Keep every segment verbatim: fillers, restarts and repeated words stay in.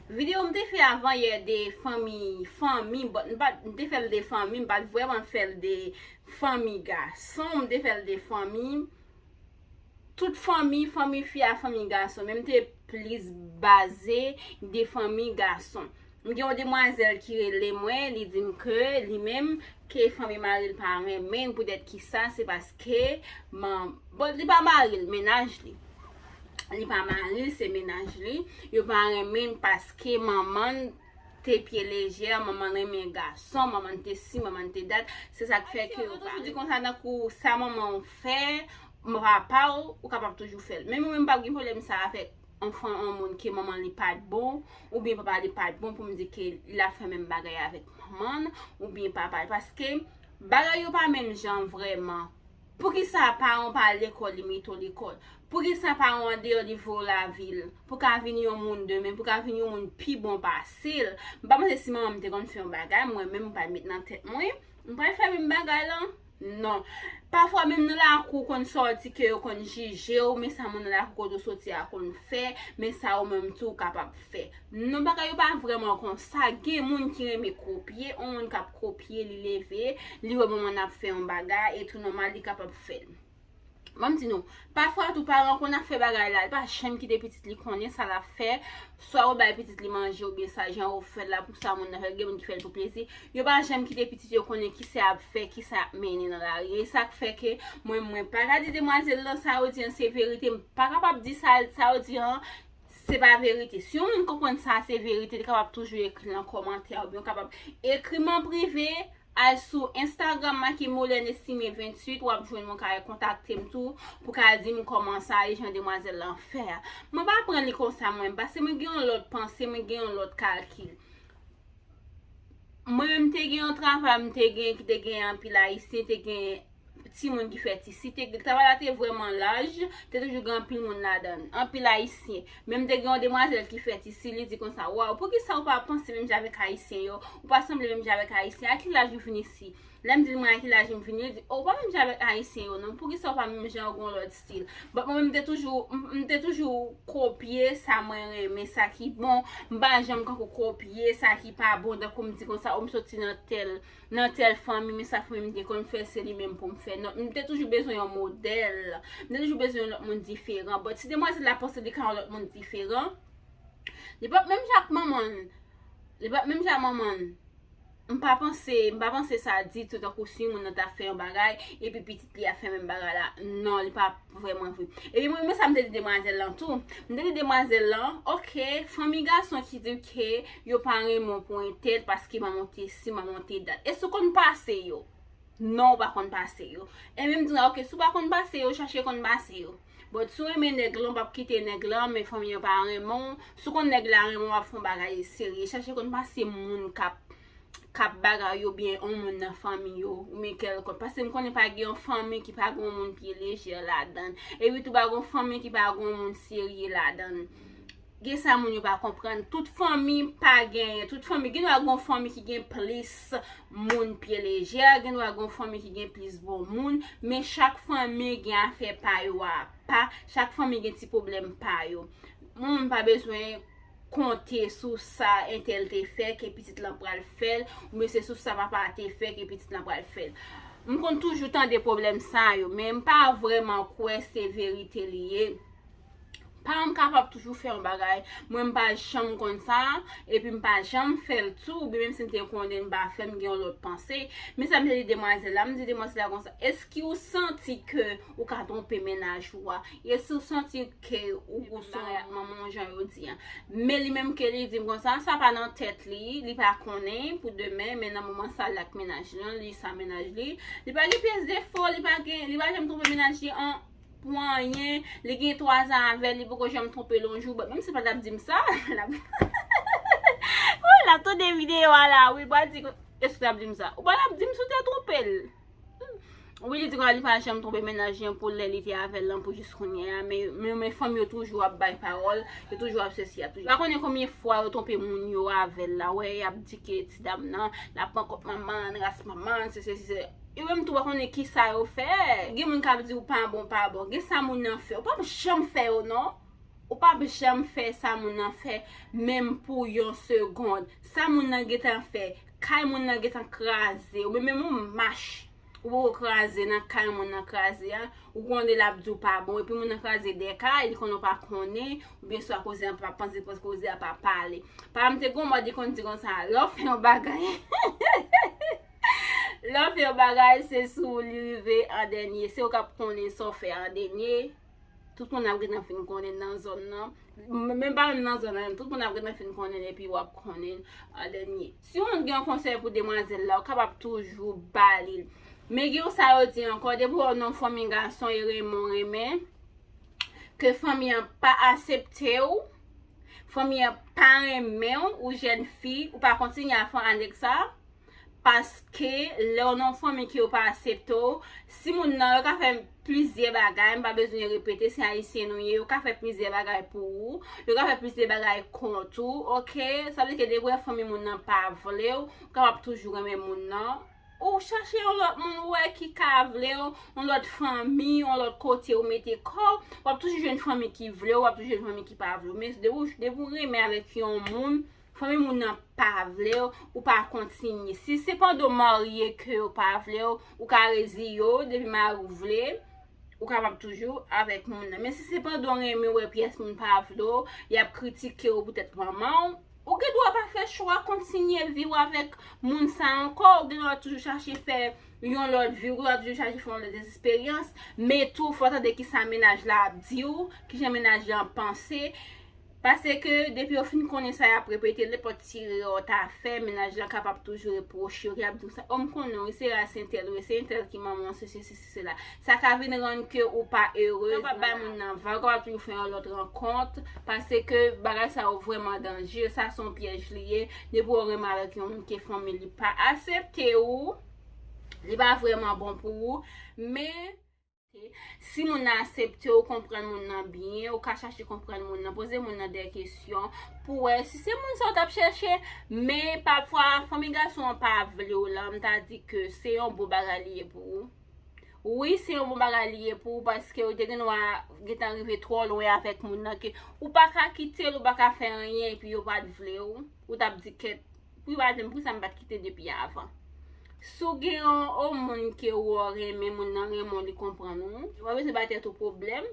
Videyo m te fè avan yè de fanmi, fanmi, but m pa, m te fè l de fanmi, m pa t vrèman fè l de fanmi gason, m te fè l de fanmi, tout fanmi, fanmi fi a, fanmi gason, men m te plis baze de fanmi gason. M gen yon demwazèl ki rele mwen, li di m ke li menm, ke fanmi mari l pa renmen l, poutèt ki sa, se paske, man, bon, li pa mari l, mennaj li. Li pa mari l, se mennaj li. Yo pa renmen l paske manman l te pye lejè, manman l renmen gason, manman l te si, manman l te dat. Se sa k fè ke yo pa. Yo toujou di konsa, tankou sa manman w fè, papa w, ou kapab toujou fè l. Menm ou menm, pa gen pwoblèm sa avèk yon fanm, yon moun ke manman li pa t bon, oubyen papa li pa t bon, pou m di ke l ap fè menm bagay avèk manman l, oubyen papa l. Paske bagay yo pa menm jan vrèman. Poukisa paran w pa al lekòl, li mete w lekòl? Poukisa paran w andeyò, li voye w lavil? Pou ka vin yon moun demen, pou ka vin yon moun pi bon pase l. M pa panse si manman m te konn fè yon bagay, mwen menm m pral met nan tèt mwen, m pral fè menm bagay lan. Non. Pafwa menm nan lakou w konn sòti ke yo konn jije w, men sa moun nan lakou kote w sòti a konn fè, men sa ou menm tou w kapab fè. Non, bagay yo pa vrèman konsa. Gen moun ki renmen kopye, yon moun k ap kopye, li leve, li wè manman n ap fè yon bagay, e tou nòmal, li kapab fè l. Ban m di nou, pafwa tou paran konn ap fè bagay la, li pa janm kite pitit li konnen sa l ap fè, swa yo bay pitit li manje oubyen sa jan yo fè l la pou sa moun nan fè l, gen moun ki fè l pou plezi, yo pa janm kite pitit yo konnen kisa y ap fè, kisa y ap mennen nan lari. E sa k fè ke mwen, mwen pa ka di demwazèl lan sa yo di an se verite, m pa kapab di sa, sa yo di an se pa verite. Si yon moun konprann sa se verite, li kapab toujou ekri l an kòmantè oubyen w kapab ekri m an prive, al sou Instagram Makimoulène Estimé venntuit, w ap jwenn mwen, ka kontakte m tou pou ka di m kòman sa ye, jan demwazèl lan fè a. Mwen pa pran li konsa mwen, paske mwen gen yon lòt panse, mwen gen yon lòt kalkil. Mwen menm te gen yon travay, m te gen, ki te gen anpil Ayisyen, te gen timoun ki fèt isi. Te, travay la te vrèman laj, te toujou gen anpil moun ladan l, anpil Ayisyen. Men m te gen yon demwazèl ki fèt isi, li di konsa, "Waw, poukisa ou pa panse menm jan avèk Ayisyen yo? Ou pa sanble menm jan avèk Ayisyen. A ki laj ou vin isi?" Lè m di l mwen a ki laj m vin, li di, "O, ou pa menm jan avèk Ayisyen yo non. Poukisa ou pa menm jan, ou gen yon lòt stil?" But mwen menm m te toujou, m, m te toujou kopye sa mwen renmen, sa ki bon. M pa janm kankou kopye sa ki pa bon, tankou m di konsa, "O, m soti nan tèl, nan tèl fanmi, men sa fanmi m te konn fè, se li menm pou m fè." Non, m te toujou bezwen yon modèl. M te toujou bezwen yon lòt moun diferan. But si demwazèl la panse li ka yon lòt moun diferan, li p ap menm jan ak manman l. Li p ap menm jan ak manman l. M pa panse, m pa panse sa ditou, tankou si yon moun nan ta fè yon bagay, epi pitit li a fè menm bagay la. Non, li pa vrèman vre. Epi mwen, men sa m te di demwazèl lan tou. M te di demwazèl lan, oke, fanmi gason ki di ke yo pa renmen w pou entèl paske manman w te si, manman w te dat. E si w konn pase yo? Non, ou pa konn pase yo. E menm di, oke, si w pa konn pase yo, chache konn pase yo. But si w renmen nèg lan, w p ap kite nèg lan, men fanmi yo pa renmen w. Si w konn nèg la renmen w, w ap fè yon bagay serye. Chache konn pase moun k ap k ap bagay yo byen yon moun nan fanmi yo, oubyen kèlkonk. Paske m konnen pa gen yon fanmi ki pa gen yon moun pye lejè ladan l. Epi tou pa gen yon fanmi ki pa gen yon moun serye ladan l. Gen sa moun yo pa konprann. Tout fanmi pa genyen. Tout fanmi, gen dwa gen yon fanmi ki gen plis moun pye lejè, gen dwa gen yon fanmi ki gen plis bon moun, men chak fanmi gen afè pa yo apa, chak fanmi gen ti pwoblèm pa yo. Yon moun pa bezwen konte sou sa entèl te fè ke pitit lan pral fè l, oubyen se sou sa papa a te fè ke pitit lan pral fè l. M konn toujou tande pwoblèm sa yo, men m pa vrèman kwè se verite li ye. Paran m kapab toujou fè yon bagay, mwen m pa janm konn sa, epi m pa janm fè l tou, oubyen menm si m te konnen m pa fè, m gen yon lòt panse. Men sa m te di demwazèl la, m di demwazèl la konsa, èske ou santi ke ou ka twonpe mennaj ou a? Èske ou santi ke ou, ou se yon manman jan yo di an? Men li menm ke li di m konsa, sa pa nan tèt li, li pa konnen pou demen, men nan moman sa l ak mennaj li an, li sa mennaj li, li pa gen pyès defo, li pa gen, li pa janm twonpe mennaj li an pou anyen, li gen twa zan avè l, li poko janm twonpe l yon jou, but menm si l pa t ap di m sa, l ap wi, l ap tande videyo a la, wi, l pral di, èske w t ap di m sa? Ou pa t ap di m si w te twonpe l. Wi, li di konsa li pa janm twonpe mennaj li an pou lè li te avè l lan pou jis kounye a, men, men, men fanm yo toujou ap bay pawòl, yo toujou ap sesi, ap toujou. Pa konnen konbyen fwa yo twonpe moun yo avè l la, wè, y ap di ke ti dam nan, l ap pran kòb manman l, ras manman l, se, se, se, se. Yo menm tou pa konnen kisa yo fè. Gen moun k ap di w pa bon, pa bon. Gen sa moun nan fè. Ou p ap janm fè yo, non. Ou p ap janm fè sa moun nan fè, menm pou yon segonn. Sa moun nan gentan fè, kay moun nan gentan kraze, oubyen menm yon mach ou poko kraze nan kay moun nan kraze a, ou konnen l ap di w pa bon, epi moun nan kraze de kay, li konnen w pa konnen, oubyen swa koze a pa panse, panse koze a pa pale. Papa m te gon mòd, li konn di konsa, lè w fè yon bagay, lè w fè yon bagay, se sou ou li rive an dènye, se ou k ap konnen sa w fè an dènye. Tout moun ap gentan fin konnen nan zòn nan. M- Menm pa menm nan zòn nan, tout moun ap gentan fin konnen epi w ap konnen an dènye. Si w gen yon konsèy pou demwazèl la, ou kapab toujou ba li l. Men gen yon sa yo di ankò, depi w nan yon fanmi gason e renmen w renmen, ke fanmi an pa asepte w, fanmi an pa renmen w, ou jèn fi, ou pa kontinye a fè anèk sa, paske lè w nan yon fanmi ke yo pa asepte w, si moun nan, yo ka fè plizyè bagay, m pa bezwen repete, se ayisyen nou ye, yo ka fè plizyè bagay pou ou, yo ka fè plizyè bagay kont ou, oke? Sa vle di ke depi w wè fanmi moun nan pa vle w, ou kapab toujou renmen moun nan. Ou chache yon lòt moun ou wè ki ka vle w, yon lòt fanmi, yon lòt kote ou mete kò w, w ap toujou jwenn fanmi ki vle w, w ap toujou jwenn fanmi ki pa vle w. Men depi w, depi w renmen avèk yon moun, fanmi moun nan pa vle w, ou pa kontinye. Si se pandan w marye ke yo pa vle w, ou ka reziye w, depi mari w vle, ou kapab toujou avèk moun nan. Men si se pandan w renmen, w wè pyès moun pa vle w, y ap kritike w poutèt manman w, ou gen dwa pa fè chwa kontinye viv avèk moun sa ankò, ou gen dwa toujou chache fè yon lòt vi, ou gen dwa toujou chache fè yon lòt esperyans, men tou fò w tande kisa mennaj la ap di w, kijan mennaj lan panse, paske depi yo fin konnen sa y ap repete, nenpòt ti erè w ta fè, mennaj lan kapab toujou repwoche w, y ap di w sa, o m konnen w, se ras entèl ou ye, se entèl ki manman w, se sesi, se sela. Sa ka vin rann ke ou pa erez. Ou kapab bay moun nan vag, ou kapab toujou fè yon lòt rankont, paske bagay sa yo vrèman danje, sa se yon pyèj li ye, depi w renmen avèk yon moun ke fanmi li pa asepte ou, li pa vrèman bon pou ou, men si moun nan asepte w, konprann moun nan byen, ou ka chache konprann moun nan, poze moun nan de kesyon pou wè si se moun sa w t ap chèche, men pafwa fanmi gason an pa vle w la, m ta di ke se yon bon bagay li ye pou ou. Wi, se yon bon bagay li ye pou ou, paske ou te gen dwa gentan rive twò lwen avèk moun nan ke ou pa ka kite l, ou pa ka fè anyen, epi yo pa t vle w, ou t ap di kèt, pou pa di m, pou sa m pa t kite depi avan. Si w gen yon, yon moun ke w renmen, moun nan renmen w, li konprann ou, ou pa bezwen bay tèt ou pwoblèm.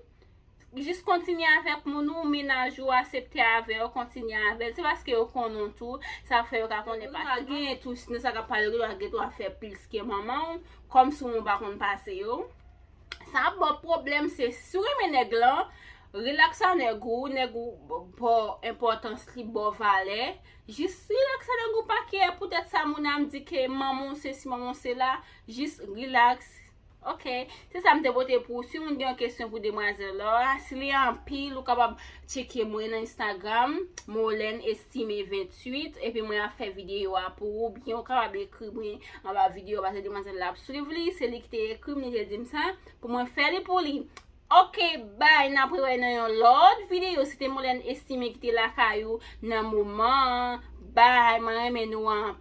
Jis kontinye avèk moun ou, mennaj ou asepte avè w, kontinye avè l. Se paske yo konnen w tou, sa fè yo ka konnen pase. Ou ka genyen tou, si nan sa k ap pale, yo gen dwa fè plis ke manman w, kòmsi w pa konn pase yo. Sa ap ba w pwoblèm, se si w renmen nèg lan, rilaks a nèg ou, nèg ou ba w enpòtans li, ba w valè. Jis rilaks a nèg ou, pa kè poutèt sa moun nan di ke manman w sesi, manman w sela, jis rilaks. Oke, se sa m te pote pou ou. Si moun gen yon kesyon pou demwazèl la, si li anpil, ou kapab tcheke mwen nan Instagram, Molène Estimé venntuit, epi mwen ap fè videyo a pou ou, oubyen ou kapab ekri mwen anba videyo a, paske demwazèl la ap swiv li, se li ki te ekri m, li te di m sa, pou mwen fè li pou li. Oke, bay, n ap rewè nan yon lòt videyo. Se te Molène Estimé ki te lakay ou nan moman an. Bay, mwen renmen nou anpil.